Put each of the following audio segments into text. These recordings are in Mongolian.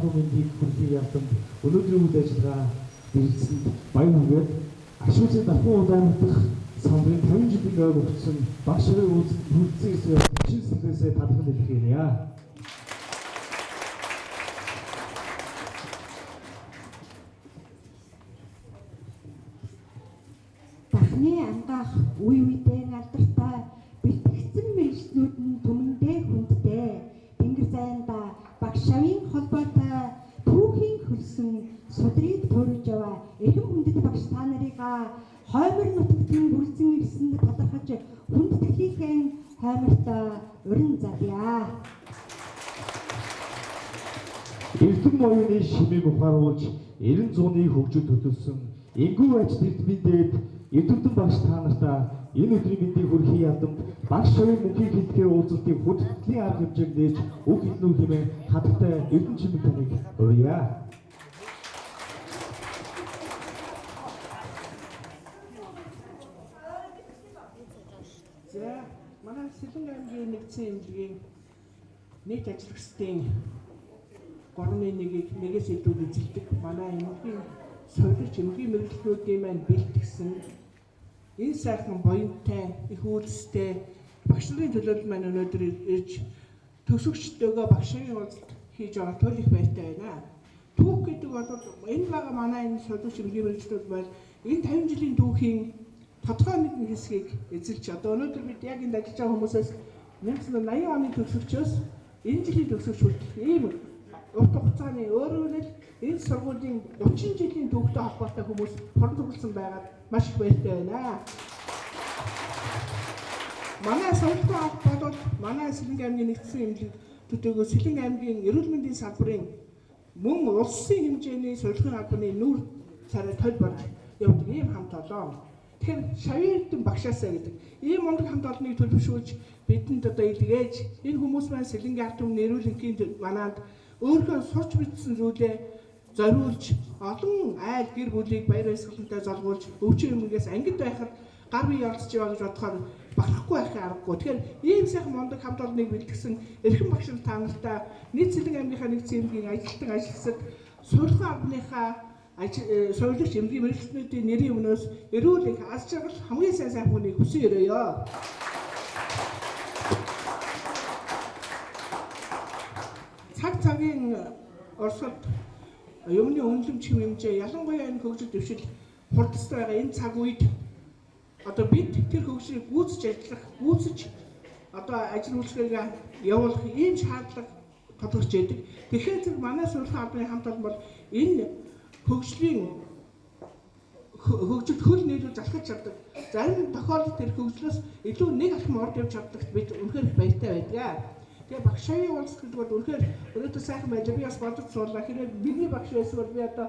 залуу мэндийг хүргэе явданд өнөөдрийн үйл ажиллагаа мэргэжсэнд баяр хүргээд Ашуулын давхар удаан дахь самбарын 50 жилийн ойр өгсөн багш нарын уулзалт хүрэлцэн ирсэн чин сэтгэлээсээ талархал илгээе. Дахны ангаах үе үедээ алдартай бэлтгэгдсэн мэргэжлүүд нь түмэндээ хүндтэй. Тэнгэр зайнда багш шавын холбоотой түүхийн хөлсөн судрыг туурж яваа эрхэм хүндэт багш та нарыг хоймор нутагтын бүрэлзэн ирсэнд талархаж хүндэтгэлийнхээ хойморт уран задъя. Эрдэм оюуны шимийг ухааруулж 90 зууны хөгжил хөтөлсөн Энгүү аж эрдмийн дээд эрдэмтэн багш та нартаа энэ өдрийн мэндийг хүргэе явданд багш шавын мөнхийн хэлдэхээ уулзалтын хүртэлийн арга хэмжээг нээж үг хэлнэ үү хэмээн хатагтай Эрдэнэ чимэг таныг урья. За манай Сэлэнгэ аймгийн нэгдсэн эмнэлгийн нийт ажиллагчдын 3.1-ийг нэгээс илүү эзэлдэг манай эмнэлгийн сувилагч эмнэлгийн мэргэжлүүдийн маань бэлтгэсэн энэ сайхан буянтай их үйлстэй багш нарын төлөөлөл маань өнөөдөр ирж төгсөгчдөөгөө багшийн уулзалт хийж байгаа тул их баяртай байна. Түүх гэдэг бол энэ байгаа манай энэ сувилагч эмнэлгийн мэргэжлүүд бол энэ 50 жилийн түүхийн тодорхой нэгэн хэсгийг эзэлж одоо өнөөдөр бид яг энд ажиллаж байгаа хүмүүсээс 1980 оны төгсөгчөөс энэ жилийн төгсөгч хүртэлх ийм урт хугацааны өөрөөр нь энэ сургуулийн 30 жилийн түүхтэй холбоотой хүмүүс хорон цугласан байгаад маш их баяртай байна. Манай сургуулийн алба бол манай Сэлэнгэ аймгийн нэгдсэн эмнэлэг төдийгүй Сэлэнгэ аймгийн эрүүл мэндийн салбарын мөн улсын хэмжээний сургуулийн албаны нүүр царай толь болж явдаг ийм хамт олон. Тэгэхээр шавын эрдэм багшаасаа гэдэг ийм мундаг хамт олоныг төлөвшүүлж бидэнд одоо илгээж энэ хүмүүс маань Сэлэнгэ ард түмний эрүүл энхийн мананд өөрийнхөө сурч мэдсэн зүйлээ зориулж олон айл гэр бүлийг баяр баясгалантай золгуулж өвчин эмгэгээс ангид байхад гар бие оролцож яваа гэж бодохоор бахархгүй байхын аргагүй. Тэгэхээр ийм сайхан мундаг хамт олоныг бэлтгэсэн эрхэм багш нар та нартай нийт Сэлэнгэ аймгийнхаа нэгдсэн эмнэлгийн ажилтан ажилсад сургуулийн албаныхаа сувилагч эмнэлгийн мэргэжилтнүүдийн нэрийн өмнөөс эрүүл их аз жаргал хамгийн сайн сайхан хүнийг хүсэн өрөөё. Цаг цагийн урсгалд юмны үнэлэмж хэмжээ ялангуяа энэ хөгжил дэвшил хурдстай байгаа энэ цаг үед одоо бид тэр хөгжлийг гүйцэж ажиллах, гүйцэж одоо ажил үйлчлэгээ явуулах ийм шаардлага тодорч яадаг. Тэгэхээр зэрэг манай сургуулийн албаны хамт олон бол энэ хөгжлийн хөгжилд хөл нийлүүлж алхаж чаддаг. Зарим тохиолдолд тэр хөгжлөөс илүү нэг алхам урд явж чаддагт бид үнэхээр их баяртай байдаг. Тэгээ багш шавын уулзалт гэдэг бол үнэхээр өнөөдөр сайхан байлаа. Би бас бодож суулаа. Хэрвээ миний багш байсан бол би одоо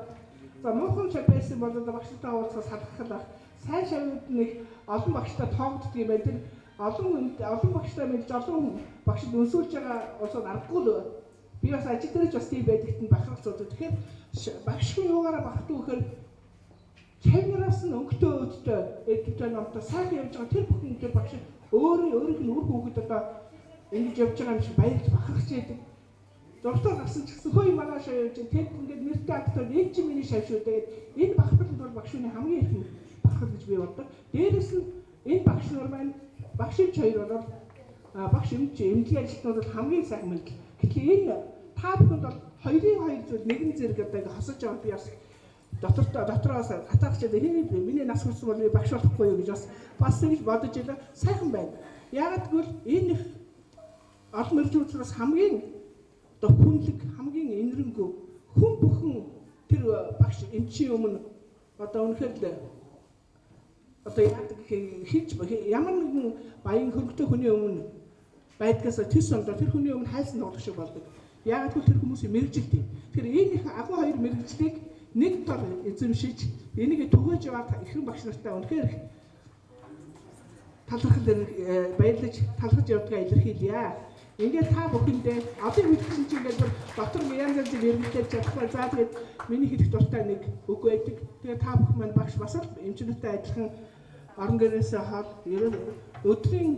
за муухан шав байсан бол одоо багштай уулзахаас хадгах байх. Сайн шавууд нэг олон багштай тоогддог юм байна. Тэр олон багштай мэдж олон багшд өнсүүлж байгаа улсууд аргагүй л. Би бас ажил дээр ч бас тийм байдагт нь бахарх зүйтэй. Тэгэхээр багш хүн юугаараа бахархдаг гэхээр чагнараас нь өнгөтэй өөдтэй эдтэй номтой сайхан явж байгаа тэр бүхэн тэр багш өөрийнх нь үр хүүхэд одоо ингэж явж байгаа юм шиг баярлж бахархаж яадаг. Зуртаа гарсан ч гэсэн хөөе манай шав явж байгаа. Тэд ингээд нэртэй адтай энэ чи миний шав шүү дээ. Энэ бахархал бол багш хүний хамгийн их бахархал гэж би боддог. Дээрээс нь энэ багш нар маань багш эмч хоёр бол багш эмч эмнэлгийн ажилтнууд бол хамгийн сайхан мэрэгжил. Гэтэл энэ та бүхэнд бол хоёрын хоёр зүйл нэгэн зэрэг одоо ингэ хосож аваад би бас дотроос гатаарч байгаа. Хин миний нас хүрсэн бол би багш болохгүй юу гэж бас ингэж бодож байлаа. Сайхан байна. Яагаад гэвэл энэ их олон мэргэжлүүдээс хамгийн одоо хүнлэг, хамгийн энэрэнгүй хүн бүхэн тэр багш эмчийн өмнө одоо үнэхээр л одоо яадаг хийж ямар нэгэн баян хөрөнгөтэй хүний өмнө байдгаас төс ондоо тэр хүний өмнө хайсан тоглох шиг болдог. Яагаад гэвэл тэр хүмүүсийн мэргэжил тийм. Тэгэхээр энэ их агуу хоёр мэргэжлийг нэг дор эзэмшиж энийг түгээж яваад эрхэм багш нартай үнэхээр их талархал баярлаж талархаж явдгаа илэрхийлье. Ингээд та бүхэндээ одоо хэлсэн чинь ингээд дотор янз янзын мэргэжлээр чадахгүй. За тэгээд миний хэлэх дуртай нэг үг байдаг. Тэгээд та бүхэн маань багш бас л эмчнэртэй адилхан Орон гэрээсээ хол өдрийн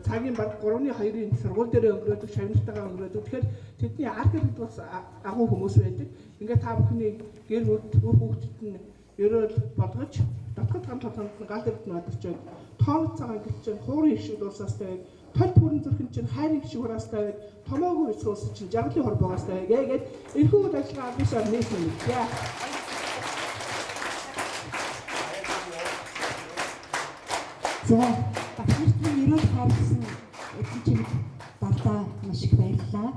цагийн баг 3-2-ын сургууль дээрээ өнгөрөөдөг, шавнартайгаа өнгөрөөдөг. Тэгэхээр тэдний ар гэрэлд бас агуу хүмүүс байдаг. Ингээд та бүхний гэр үр хүүхдэд нь ерөөл болгож дотгод гам толгонд нь гал эрдэнэ бадарч байг. Тоонот цагаан гэр чинь хуурын их шиг дуусаастай байг. Толь бүрэн зүрхэн чинь хайрын их шиг хураастай байг. Томоогүй эцэг ус чинь жаргалын хорбоогоостай байг гээд энэхүү үйл ажиллагаа аль бишаар нээсэн юм. За багш нарт минь ерөөл хайрласан эзэн чимэг дардаа маш их баярлалаа.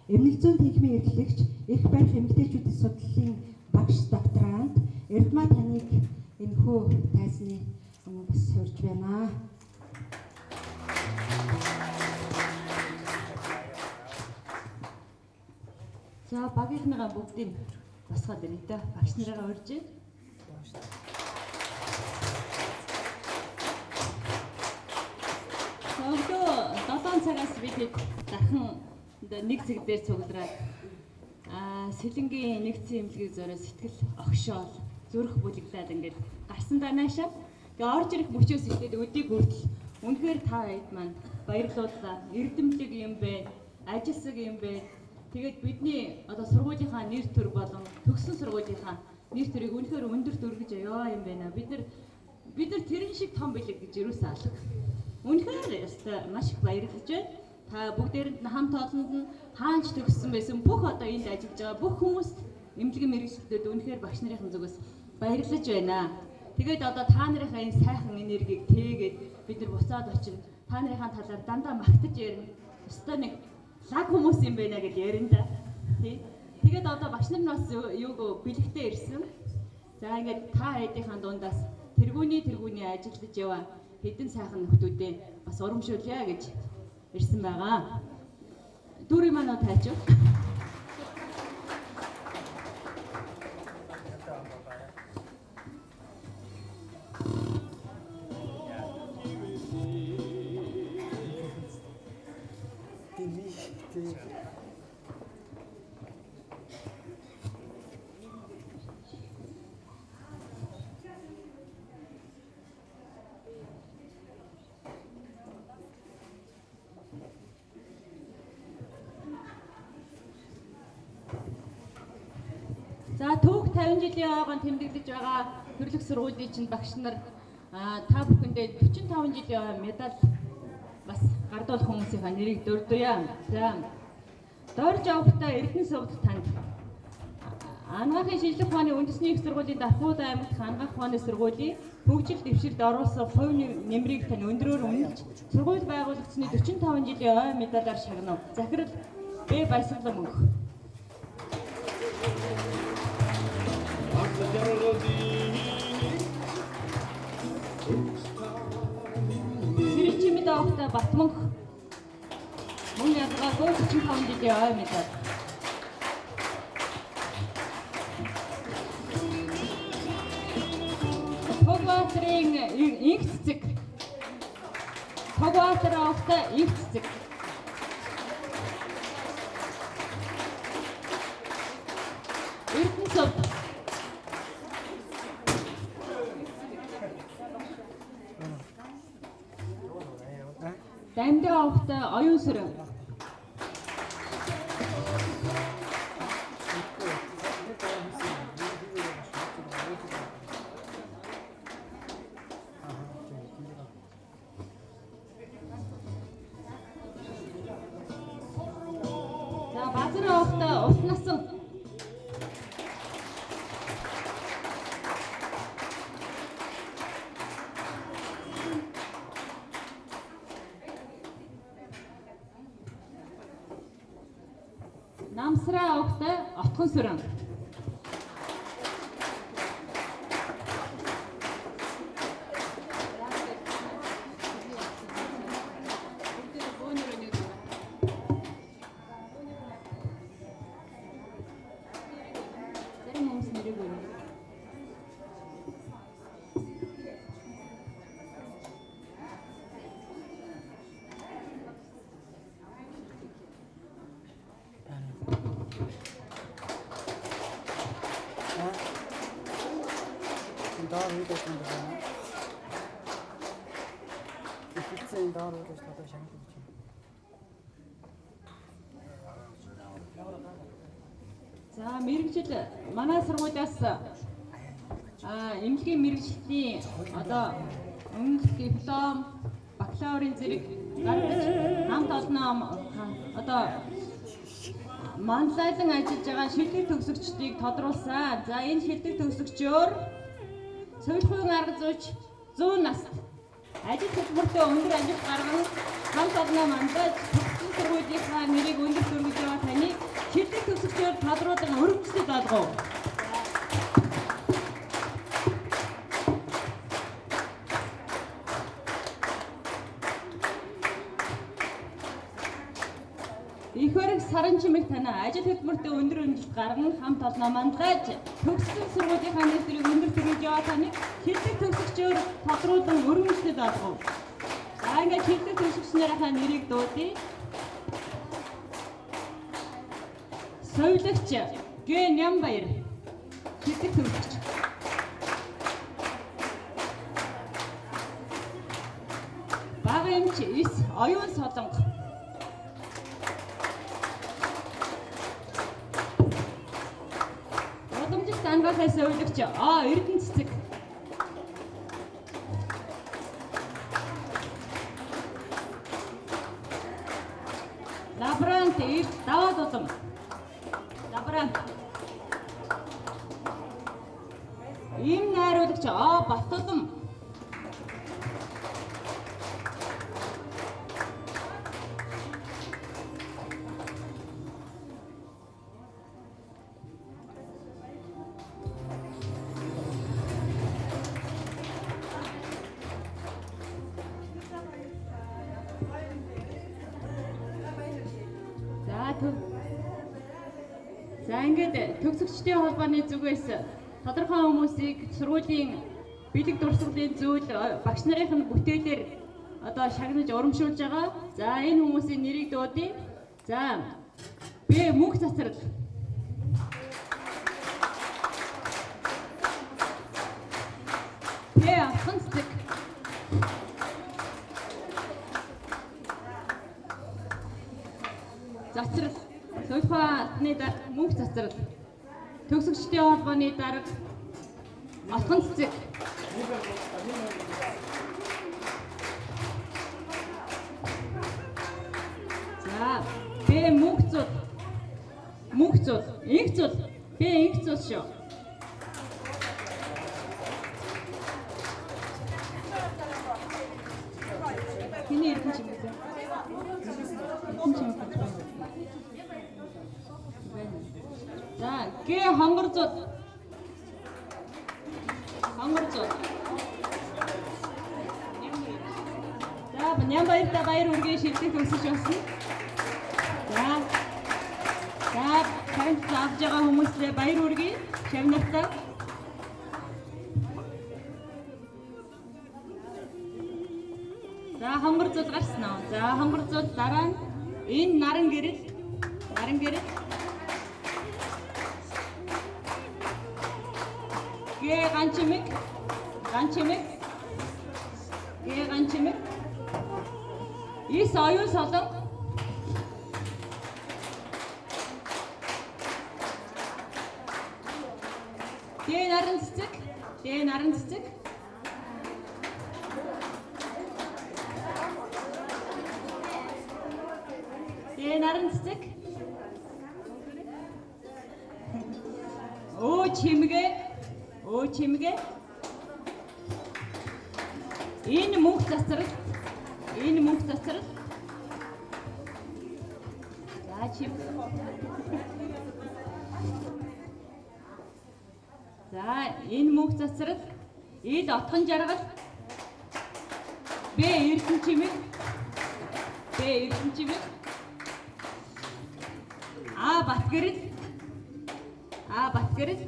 Эрмэл зүйн танхимын эрхлэгч, эрх барих эмэгтэйчүүдийн судлалын багш докторант Эрдмаа таныг энэхүү тайзны бас урьж байна. За багийнхныгаа бүгдийг босгоод ирье дээ. Багш нарыгаа урьж байна. Өглөө 7 цагаас бид дархан нэг цэг дээр цуглараад сэлэнгийн нэгдсэн эмнэлгийг зориод сэтгэл огшоол, зүрх бүлэглээд ингээд гарсан данаашаа. Тэгээ орж ирэх мөчөөс эхлээд өдийг хүртэл үнэхээр та хэд маань баярлууллаа. Эрдэмтлэг юм бэ, ажилсаг юм бэ. Тэгээд бидний одоо сургуулийнхаа нэр төр болон төгсөн сургуулийнхаа нэр төрийг үнэхээр өндөрт өргөж яваа юм байна. Бид нар тэрэн шиг том бэлэг гэж юусаа алга. Үнэхээр ёстой маш их баярлаж байна. Та бүгдээрэнд нь хамт олонд нь хаанч төгссөн байсан бүх одоо энд ажиллаж байгаа бүх хүмүүст эмнэлгийн мэргэжилтнүүд үнэхээр багш нарын зүгээс баярлаж байна. Тэгээд одоо та нарынхаа энэ сайхан энергийг тээгээд бид нар буцаад очино. Та нарынхаа талаар дандаа магтаж ярина. Ёстой нэг лаг хүмүүс юм байна гэж ярина да. Тий. Тэгээд одоо багш нар нь бас юуг бэлэгтэй ирсэн. За ингээд та хэдийнхээ дундаас тэргүүний ажиллаж яваа хэдэн сайхан нөхдүүдээ бас урамшуулъя гэж ирсэн байгаа. Дүүрийн маань тайч. За түүх 50 жилийн ойгон тэмдэглэж байгаа төрлөх сургуулийн чинь багш нар та бүхэндээ 45 жилийн ой медаль бас гардуулах хүмүүсийнхаа нэрийг дурдъя. За дорж авахтаа Эрдэнэ сувд танд Ангаахын шинжлэх ухааны үндэсний их сургуулийн Дархууд аймагт Ангаах ухааны сургуулийн хөгжил дэвшилд оруулсан хувь нэмрийг тань өндрөөр үнэлж сургууль байгуулагдсаны 45 жилийн ой медалаар шагнав. Захирал Б. Баясгалан мөнх. Сэрчимэд авахтаа Батмөнх мөн ялгаагүй 45 жилийн ой медаль. Тогбаатрын инх цэцэг. Тогбаатар авахтаа инх цэцэг. Эрдэнэ сувд. Дамдаа авахтаа оюун сүрэн. За базар авахтаа урт насан. Намсраа авахтаа отгон сүрэн. Зарим хүмүүс нэрийг өгнө. Энэ доор үл одоо шагнал гэж байна. За мэргэжил манай сургуулиас эмнэлгийн мэргэжилтний одоо өмнөх диплом, бакалаврын зэрэг гаргаж хамт олноо одоо манлайлан ажиллаж байгаа шилдэг төгсөгчдийг тодруулсан. За энэ шилдэг төгсөгчөөр цовдлохын арга зүйч 100 наст ажил хөдөлмөртөө өндөр амжилт гарган хамт олноо мандаж төгссөн сургуулийнхаа нэрийг өндөр өргөж байгаа таныг шилдэг төгсөгчөөр тодруулан өргөмжлөд олгов. Их өрг саран чимэг танаа ажил хөдөлмөртөө өндөр амжилт гарган хамт олноо манлайж төгссөн сургуулийнхаа нэрийг өндөр төрөж яваа таныг шилдэг төгсөгчөөр тодруулан өргөмжлөд олгов. За ингээд шилдэг төгсөгч нарынхаа нэрийг дуудъя. Совилогч Г. Нямбаяр шилдэг төгсөгч. Бага эмч С. Оюун Солонго. Уламжлалт ангаахын совилогч А. Эрдэнэ цэцэг. Лаборант Эрт Даваад улам. Лаборант. Им найруулагч А. Батулам. За ингээд төгсөгчдийн холбооны зүгээс тодорхой хүмүүсийг сургуулийн бэлэг дурсгалын зүйл багш нарын нь бүтээлээр одоо шагнаж урамшуулж байгаа. За энэ хүмүүсийн нэрийг дуудъя. За Б. Мөнх цацрал. П. Алхан цэцэг. Цацрал. Суулхаа албаны дарга Мөнх цацрал. Төгсөгчдийн холбооны дарга Алхан цэцэг. За Б. Мөнх зул. Мөнх зул. Инх зул. Б. Инх зул шүү. Хэний эрдэнэ чимээ зэ? Эрдэнэ чимээ гэж байна. За Г. Хонгор зул. Хонгор зул. За Нямбаяртай баяр хүргэе шилдэг төгсөж болсон. За. За танд авч байгаа хүмүүстээ баяр хүргэе. Шавнартаа. За хонгор зул гарсан уу? За хонгор зул дараа нь энэ наран гэрэл. Наран гэрэл. Г. Ганчимэг. Ганчимэг. Г. Ганчимэг. Ис Оюун Солонго. Д. Наран цэцэг. Д. Наран цэцэг. Д. Наран цэцэг. Өө чимгээ. Өө чимгээ. Энэ мөнх цацрал. Энэ мөнх цацрал. За чим. За энэ мөнх цацрал. Ил отхон жаргал. Б. Эрдэнэ чимэг. Б. Эрдэнэ чимэг. А. Батгэрэл. А. Батгэрэл.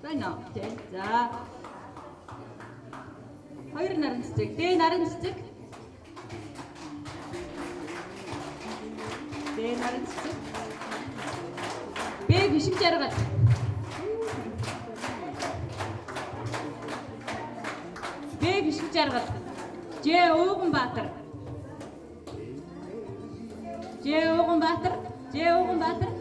Байна уу? За. Хоёр наран цэцэг. Д. Наран цэцэг. Д. Наран цэцэг. Б. Бишиг жаргал. Б. Бишиг жаргал. Ж. Ууганбаатар. Ж Ууганбаатар, Ж Ууганбаатар.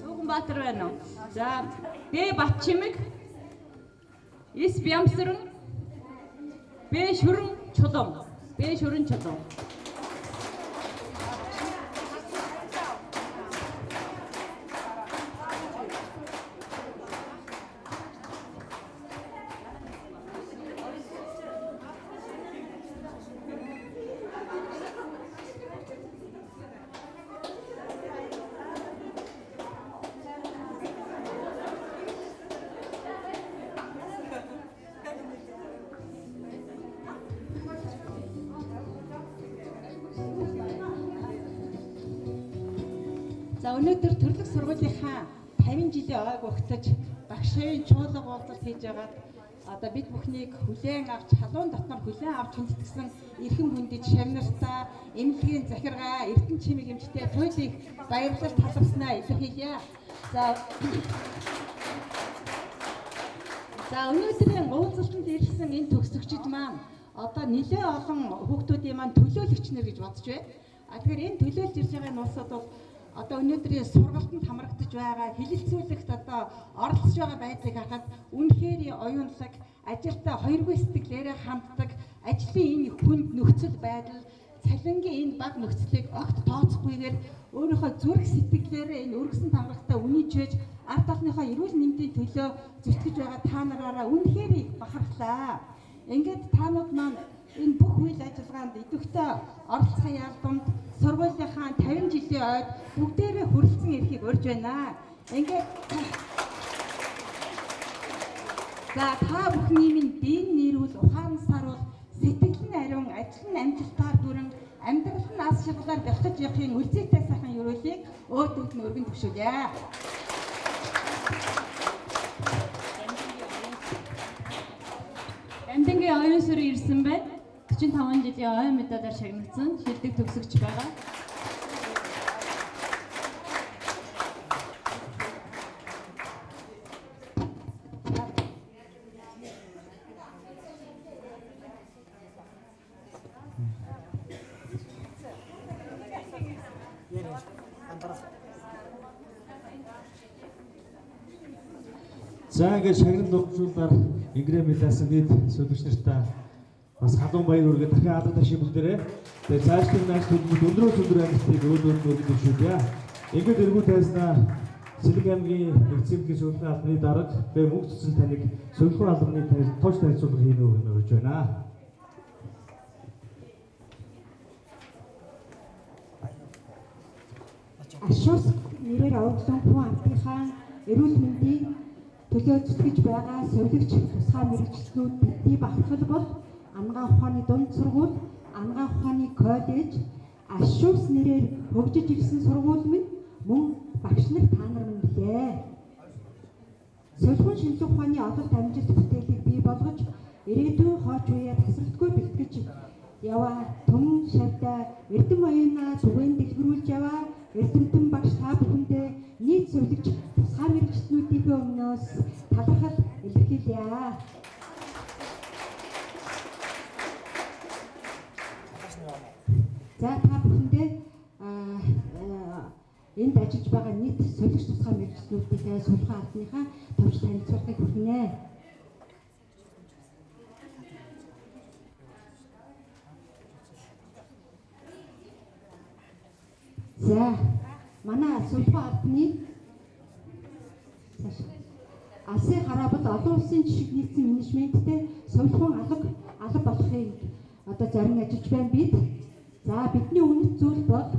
Ууганбаатар байна уу? За, Д Батчимэг, С Бямсран, Б Шүрэн Чулуун. Б Шүрэн Чулуун. За өнөөдөр төрлөх сургуулийнхаа 50 жилийн ойг угтаж багшийн чуулга уулзалт хийж байгаад одоо бид бүхнийг хүлээн авч халуун дотноор хүлээн авч хүндэтгсэн эрхэм хүндэт шавнартаа эмнэлгийн захиргаа Эрдэнэ чимэг эмчтэй туйлыг баярлал талархснаа илэрхийлье. За өнөөдрийн уулзалтанд ирсэн энэ төгсөгчид маань одоо нэлээд олон хүүхдүүдийн маань төлөөлөгч нар гэж бодож байна. А тэгэхээр энэ төлөөлж ирж байгаа энэ улсууд бол одоо өнөөдрийн сургалтанд хамрагдаж байгаа, хэлэлцүүлэгт одоо оролцож байгаа байдлыг харахад үнэхээр оюунлаг, ажилдаа хоёргүй сэтгэлээрээ ханддаг, ажлын энэ хүнд нөхцөл байдал, цалингийн энэ бага нөхцөлийг огт тооцохгүйгээр өөрийнхөө зүрх сэтгэлээрээ энэ өргөсөн тангарагтаа үнийж байж ард талныхаа эрүүл мэндийн төлөө зүтгэж байгаа та нараараа үнэхээр их бахархлаа. Ингээд таанууд маань энэ бүх үйл ажиллагаанд идэвхтэй оролцохын ялбамд сургуулийнхаа 50 жилийн ойд бүгдээрээ хүрэлцэн ирэхийг урьж байна. Ингээд за та бүхний минь дийн нэрүүл ухаан саруул сэтгэл нь ариун, ажил нь амжилтаар дүрэн, амьдрал нь ас шаргалаар бэлтгэж явахын үлзийтэй сайхан ерөөлийг өөд өөд нь өргөн төвшүүлье. Дамдингийн оюун сүр ирсэн байна. 45 жилийн оюун медалаар шагнагдсан шилдэг төгсөгч байгаа. За ингээд шагнал урамшууллаар Ингрэ медалсан нийт сүүлч нартаа бас халуун баяр үргээ дахин алдар ташиг бүгдээрээ. Тэгээ цаашлын нааш төлбөрт өндрөө өндөр амжилтыг өөд өөд өргөж өгье. Ингээд эргүү тайзнаа Сэлэг аймгийн нэгдсэн эмнэлгийн судалгааны албаны дарга тэгээ мөнх цэцэн таныг судалгаа албаны товч танилцуулга хийнэ үү гэж урьж байна. Ашуус нэрээр овоглон хүн амтынхаа эрүүл мэндийн төлөө зүтгэж байгаа совилогч тусгай мэргэжилтнүүд бидний бахархал бол Ангаан ухааны дунд сургууль, Ангаан ухааны коллеж, Ашуус нэрээр хөгжиж ирсэн сургууль минь мөн багш нар та нар минь билээ. Солихуун шинжлэх ухааны ололт амжилт бүтээлийг бий болгож ирээдүйн хооч үеэ тасралтгүй бэлтгэж яваа түмэн шавьдаа эрдэм оюунаа түгээн дэлгэрүүлж яваа эрдэмтэн багш та бүхэндээ нийт совилогч тусгай мэргэжилтнүүдийнхээ өмнөөс талархал илэрхийлье. За та бүхэндээ энд ажиллаж байгаа нийт совилогч тусгай мэргэжилтнүүдийнхээ судалгаа албаныхаа товч танилцуулгыг хүргэнэ. За манай судалгаа албаны алсын хараа бол олон улсын жишг нийцсэн менежменттэй сувилахуун алба болохыг одоо зарим ажиллаж байна бид. За бидний үнэт зүйл бол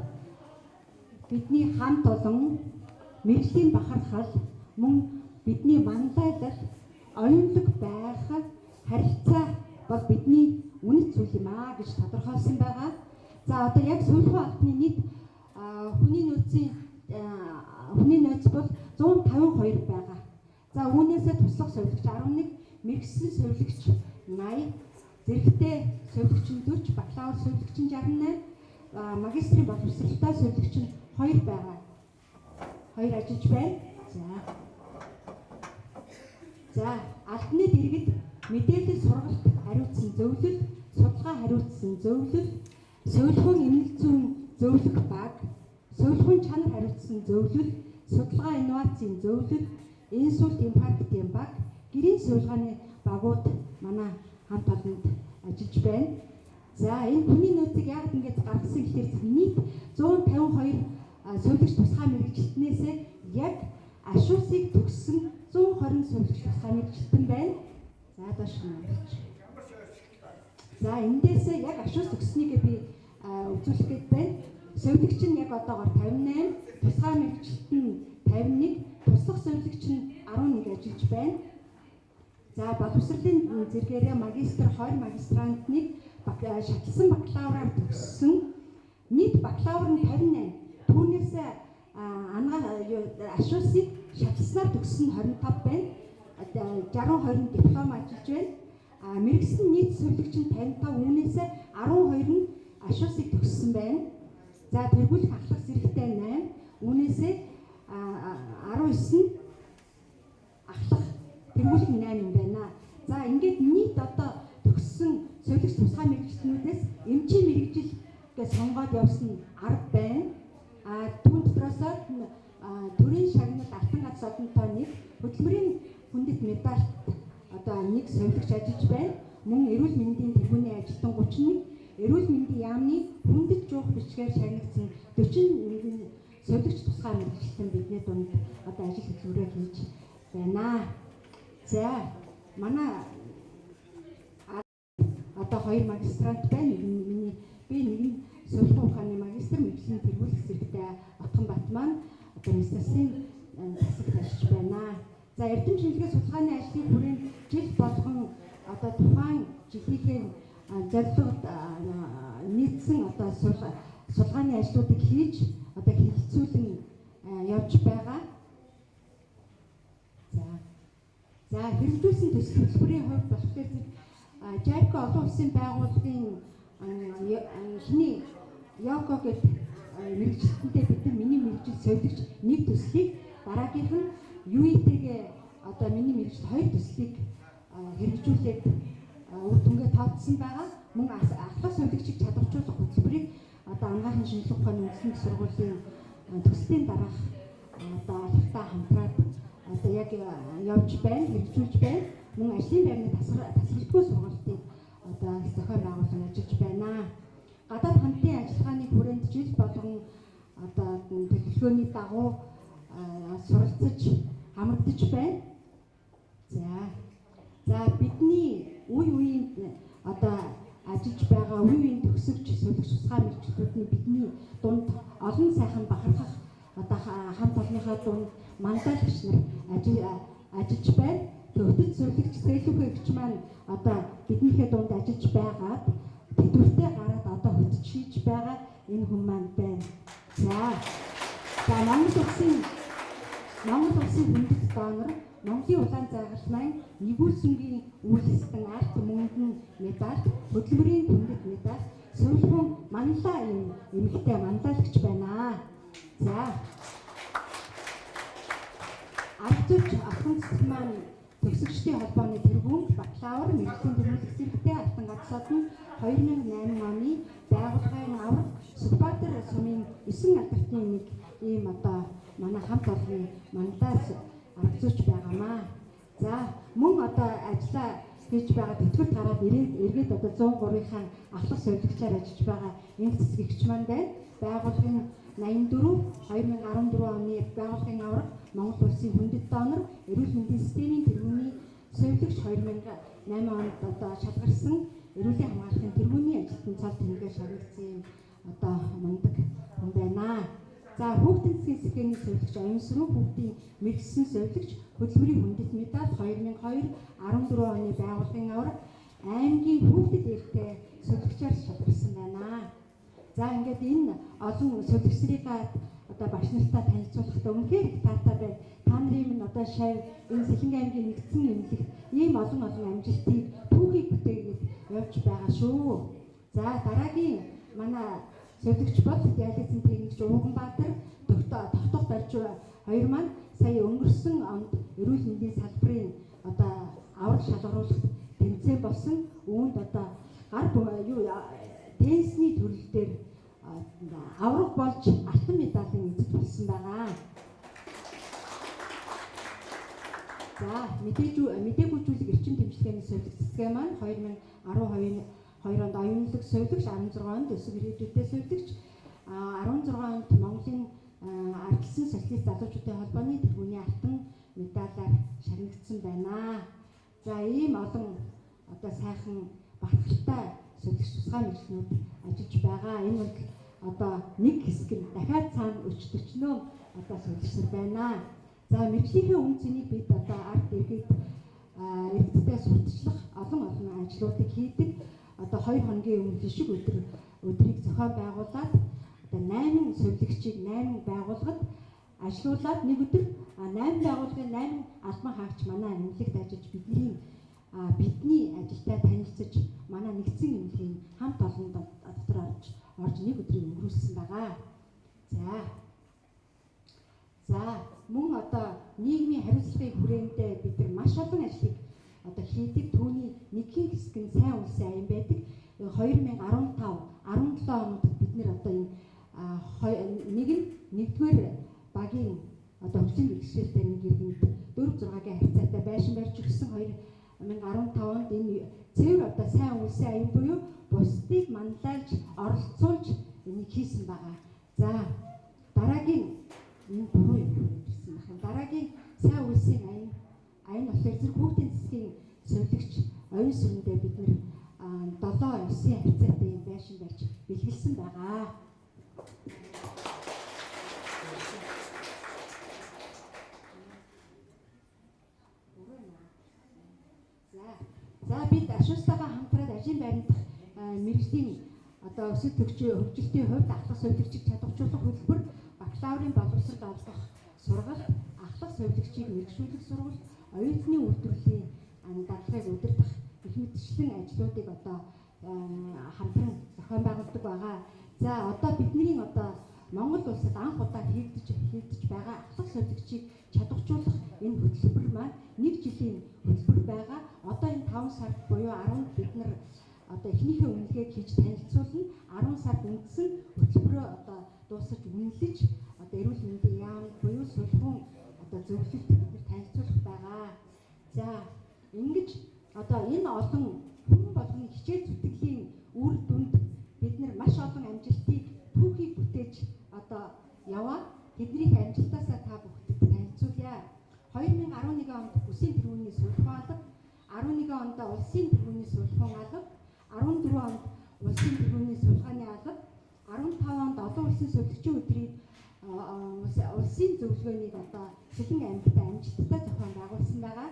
бидний хамт олон мэргэжлийн бахархал мөн бидний манлайлал оюунлаг байх харилцаа бол бидний үнэт зүйл юм аа гэж тодорхойлсон байгаа. За одоо яг сувилахуун албаны нийт хүний нөөц бол 152 байгаа. За үүнээсээ туслах совилогч 11, мэргэсэн совилогч 80, зэрэгтэй совилогч нь 40, бакалавр совилогч нь 68, магистрийн боловсралтай совилогч нь 2 байгаа. 2 ажиллаж байна. За албаны дэргэд мэдээлэл сургалт хариуцсан зөвлөл, судалгаа хариуцсан зөвлөл, Сувилахуун эмнэлэг зүйн зөвлөх баг, сувилахуун чанар хариуцсан зөвлөл, судалгаа инновацийн зөвлөл, инсульт инфарктын баг, гэрийн судалгааны багууд манай хамт олонд ажиллаж байна. За энэ хүний нөөцийг яагаад ингэж гаргасан гэхээр нийт 152 сувилагч тусгай мэргэжилтнээс яг ашуусыг төгссөн 120 сувилагч тусгай мэргэжилтэн байна. За доош нь орчих. За эндээсээ яг ашуус төгссөнийг би үзүүлэх гээд байна. Сувилагч нь яг одоогоор 58, тусгай мэргэжилт нь 51, туслах сувилагч нь 11 ажиллаж байна. За боловсролын зэргээрээ магистр 20, магистрант 1, шатлсан бакалавраар төгссөн. Нийт бакалавр нь 58. Түүнээс ашуусыг шатлснаар төгссөн 25 байна. 60 20 диплом ажиллаж байна. Мэргэсэн нийт сувилагч нь 55, үүнээс 12 нь ашуусыг төгссөн байна. За тэргүүлэх ахлах зэрэгтэй 8, үүнээс 19 нь ахлах тэргүүлэх 8 юм байна. За ингээд нийт одоо төгссөн сувилагч тусгай мэргэжилтнүүдээс эмчийн мэргэжил гэж сонгоод явсан 10 байна. Түүн дотроос төрийн шагнал алтан гац одонтой 1, хөдөлмөрийн хүндэт медальт одоо 1 сувилагч ажиллаж байна. Мөн эрүүл мэндийн тэргүүний ажилтан 31, эрүүл мэндийн яамны хүндэт жуух бичгээр шагнагдсан 41 сувилагч тусгай мэргэжилтэн бидний дунд одоо ажил хөдөлмөрөө хийж байна. За манай одоо 2 магистрант байна. Нэг нь миний би нэг нь сувилахуун ухааны магистр, мэргэжлийн тэргүүлэх зэрэгтэй Отгонбат маань одоо магистрийн засагт ажиллаж байна. За эрдэм шинжилгээ судалгааны ажлын хүрээнд жил болгон одоо тухайн жилийнхээ зорилгод нийцсэн одоо судалгааны ажлуудыг хийж одоо хэрэгцүүлэн явж байгаа. За хэрэгжүүлсэн төсөл хөтөлбөрийн хувьд болохоор JICA олон улсын байгууллагын хиний Йоко гэдэг мэргэжилтэнтэй бид нар миний мэргэжил сувилагч нэг төслийг, дараагийнх нь UIT-гээ одоо миний мэргэжил 2 төслийг хэрэгжүүлээд үр дүнгээ тооцсон байгаа. Мөн ахлах сувилагчийг чадваржуулах хөтөлбөрийг одоо анагаахын шинжилгээ ухааны үндэсний сургуулийн төслийн дараах одоо албатай хамтраад одоо яг явж байна, хэрэгжүүлж байна. Мөн ажлын байрны тасралтгүй сургалтыг одоо зохион байгуулан ажиллаж байна. Гадаад хамтын ажиллагааны хүрээнд жил болгон одоо төлөвлөгөөний дагуу суралцаж хамрагдаж байна. За бидний үе үеийн одоо ажиллаж байгаа үе үеийн төгсөгч сувилагч тусгай мэргэжилтүүдний бидний дунд олон сайхан бахархах одоо хамт олонныхаа дунд мандаалагч нар ажиллаж байна. Хөтөч сувилагч сэлүүхэгч маань одоо биднийхээ дунд ажиллаж байгаад тэдвэртэй гараад одоо хөтөч хийж байгаа энэ хүн маань байна. За Монгол улсын хүндэт донор, Монголын улаан зайгалмайн нэгүүлсэнгийн үйлсдэн арт мөнгөн медаль, хөдөлмөрийн хүндэт медаль, сувилахуун манлаа юм эмэгтэй мандаалагч байна. За Арга зүйч Отгон маань төгсөгчдийн холбооны тэргүүн, бакалавр, мэргэжлийн тэргүүлэх зэрэгтэй алтан гац содон 2008 оны байгууллагын авраг Сүхбаатар сумын 9 алдартны нэг ийм одоо манай хамт олонны мандаас арга зүйч байгаамаа. За мөн одоо ажиллаа хийж байгаа тэтгэврт гараад эргээд одоо 103-ынхаа ахлах сувилагчаар ажиллаж байгаа энэ цэцгэгч маань байна. Байгууллагын 84 2014 оны байгууллагын авраг, Монгол улсын хүндэт донор, эрүүл мэндийн системийн тэргүүний сувилагч 2008 онд одоо шалгарсан эрүүлийн хамгаалахын тэргүүний ажилтан цол тэмдгээр шагнагдсан юм одоо мундаг хүн байна. За хүүхдийн засгийн сэхэний сувилагч Оюнсруу, хүүхдийн мэргэсэн сувилагч, хөдөлмөрийн хүндэт медаль 2002 14 оны байгууллагын авраг, аймгийн хүүхдэд эрхтэй сувилагчаар шалгарсан байна. За ингээд энэ олон сувилагч нарыгаа одоо багш нартай танилцуулахдаа үнэхээр их таатай байна. Та нарын минь одоо шав энэ Сэлэнгэ аймгийн нэгдсэн эмнэлэгт ийм олон олон амжилтыг түүхийг бүтээгээд явж байгаа шүү. За дараагийн манай сувилагч бол диализын техникч Ууганбаатар, тогтоох барьж хоёр маань сая өнгөрсөн онд эрүүл мэндийн салбарын одоо авраг шалгаруулалт тэмцээн болсон. Үүнд одоо гар юу теннисний төрөл дээр авраг болж алтан медалийн эзэд болсон байгаа. За, мдэггүйжүүлэг эрчим тэмцэлгээний совилог цэцгээ маань 2012 онд оюунлаг совилогч, 16 онд өсөг ирээдүйтэй совилогч, 16 онд Монголын ардчилсан социалист залуучуудын холбооны тэргүүний алтан медалаар шагнагдсан байна. За, ийм олон одоо сайхан бахархалтай совилогч тусгай мэргэжлүүд ажиллаж байгаа. Энэ бол одоо нэг хэсэг нь дахиад цаана өчтөчнөө одоо совилогч нар байна. За, мэргэжлийнхээ үн цэнийг бид одоо ард иргэд иргэдтэй сурталчлах олон олон ажлуудыг хийдэг. Одоо 2 хоногийн өмнө шиг өдрийг зохион байгуулад одоо 8 совилогчийг 8 байгууллагад ажилуулад нэг өдөр 8 байгууллагын 8 албан хаагч манай эмнэлэгт ажиллаж бидний ажилтай танилцаж манай нэгдсэн эмнэлгийн хамт олон дотор орж нэг өдрийг өнгөрүүлсэн байгаа. За мөн одоо нийгмийн хариуцлагын хүрээндээ бид нар маш олон ажлыг одоо хийдэг. Түүний нэгэн хэсэг нь сайн улсын аян байдаг. 2015, 17 онуудад бид нэр одоо энэ нэг нь нэгдүгээр багийн одоо хөгжлийн бэрхшээлтэй нэг иргэнд 4-6-гийн харьцаатай байшин барьж өгсөн. 2015 онд энэ цэвэр одоо сайн улсын аян буюу бусдыг манлайлж оролцуулж энийг хийсэн байгаа. За, дараагийн энэ буруу юм ирсэн байх юм. Дараагийн сайн улсын аян болохоор зэрэг хүүхдийн засгийн совилогч оюун сүрэндээ бид нэр 7-9 харьцаатай юм байшин барьж бэлгэлсэн байгаа. За, бид ашуустайгаа хамтраад ажлын байранд мэргэжлийн одоо өсөлт хөгжилтийн хувьд ахлах совилогчийг чадваржуулах хөтөлбөр, бакалаврын боловсрол олгох сургалт, ахлах совилогчийг мэргэжүүлэх сургалт, оюутны үйлдвэрлэлийн дадлагыг удирдах гэх мэтчлэн ажлуудыг одоо хамтран зохион байгуулдаг байгаа. За, одоо бидний одоо Монгол улсад анх удаа хийгдэж байгаа ахлах совилогчийг чадваржуулах энэ хөтөлбөр маань нэг жилийн хөтөлбөр байгаа. Одоо энэ 5 сард буюу 10-нд бид нар одоо эхнийхээ үнэлгээг хийж танилцуулна. 10 сард үндсэн хөтөлбөрөө одоо дуусгаж үнэлж одоо эрүүл мэндийн яам буюу сулхуун одоо зөвлөлт бид нар танилцуулах байгаа. За, ингэж одоо энэ олон хүн болгоны хичээл зүтгэлийн үр дүнд бид нар маш олон амжилтыг түүхийг бүтээж одоо яваа. Тэднийх амжилтаасаа та бүхэнд танилцуулъя. 2011 онд Бүсийн тэргүүний сулхуун алба, 11 онд Улсын тэргүүний сулхуун алба, 14 онд Улсын тэргүүний сулгааны алба, 15 онд олон улсын совилогчийн өдрийг улсын зөвлөгөөнийг одоо Сэлэн аймагт амжилттай зохион байгуулсан байгаа.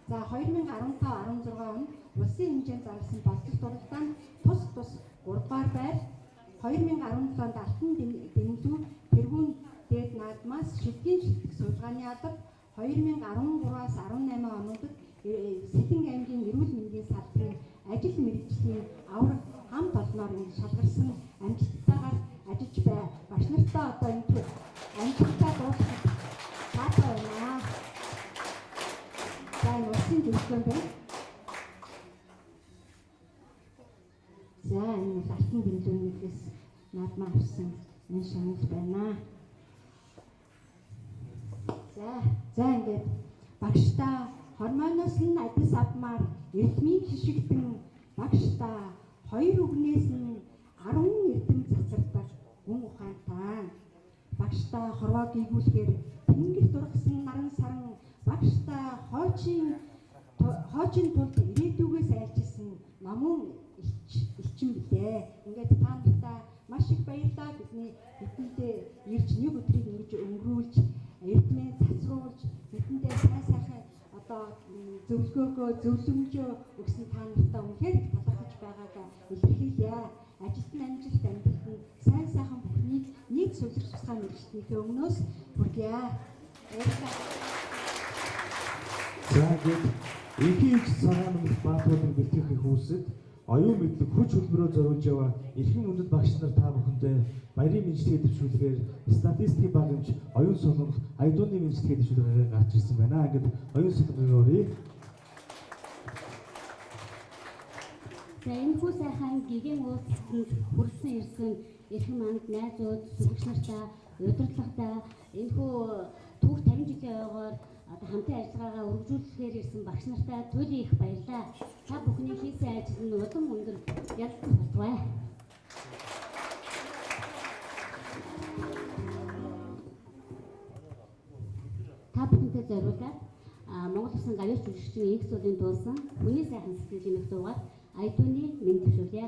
За, 2015 16 онд улсын хэмжээнд зарласан болцолт уралдаанд тус тус 3 дугаар байр, 2017 онд Алтан дэмлүү тэргүүн дээд наадмаас шилдгийн шилдэг судалгааны алба, 2013-аас 18 онуудад Сэлэн аймгийн эрүүл мэндийн салбарын ажил мэргэжлийн авраг хамт олноор ингэ шалгарсан амжилттайгаар ажиллаж бай. Багш нартаа одоо энэ амжилттай дуусгах таатай байна. За, энэ улсын зөвлөгөө байна. За, энэ бол алтан дэмлүүнээс наадмаа авсан энэ шагнал байна. За, ингээд багшдаа хормоноос нь адис авмаар эрдмийн хишигтэн багшдаа хоёр үгнээс нь 10 эрдэм цацардаг гүн ухаантай. Багшдаа хорвоо гийгүүлэхээр тэнгэр дургасан наран саран багшдаа хойчийн тулд ирээдүгээс айлчилсан номун элчин билээ. Ингээд та нартаа маш их баярлалаа. Бидний бидэндээ ирж нэг өдрийг ингэж өнгөрүүлж эрдмээ цацруулж бидэндээ сайн сайхан одоо зөвлөгөөгөө зөвлөмжөө өгсөн та нартаа үнэхээр их талархаж байгаагаа илэрхийлье. Ажилт нь амжилт, амьдралд нь сайн сайхан бүхнийг нийт сувилах тусгай мэргэжилтнийхээ өмнөөс хүргье. Баярлалаа. За, ингээд энхийн эгч цагаан нүх баатуулан бэлтгэх их үүсэд оюун мэдлэг хүч хөдөлмөрөөр зориулж яваа эрхэм хүндэт багш нар та бүхэндээ баярын мэндчилгээ дэвшүүлэхээр статистикийн багамж оюун солонгох аядууны мэндчилгээ дэвшүүлгээр гарч ирсэн байна. Ингээд оюун солонгыг өрье. За энэхүү сайхан гигэн уулзалтанд хүрсэн ирсэн эрхэм манд найзууд, сүлэгч нартаа, удирдлагатай энэхүү түүх 50 жилийн ойгоор одоо хамтын ажиллагаагаа өргөжүүлэхээр ирсэн багш нартаа туйлын их баярлалаа. Та бүхний хийсэн ажил нь улам өндөр ялцах болтугай. Та бүхэнтэй зориулаад Монгол Улсын гавьяач жүжигчин инх суулын дуулсан хүний сайхан сэтгэл хэмээх дуугаар Айдууны мэнд дэвшүүлье.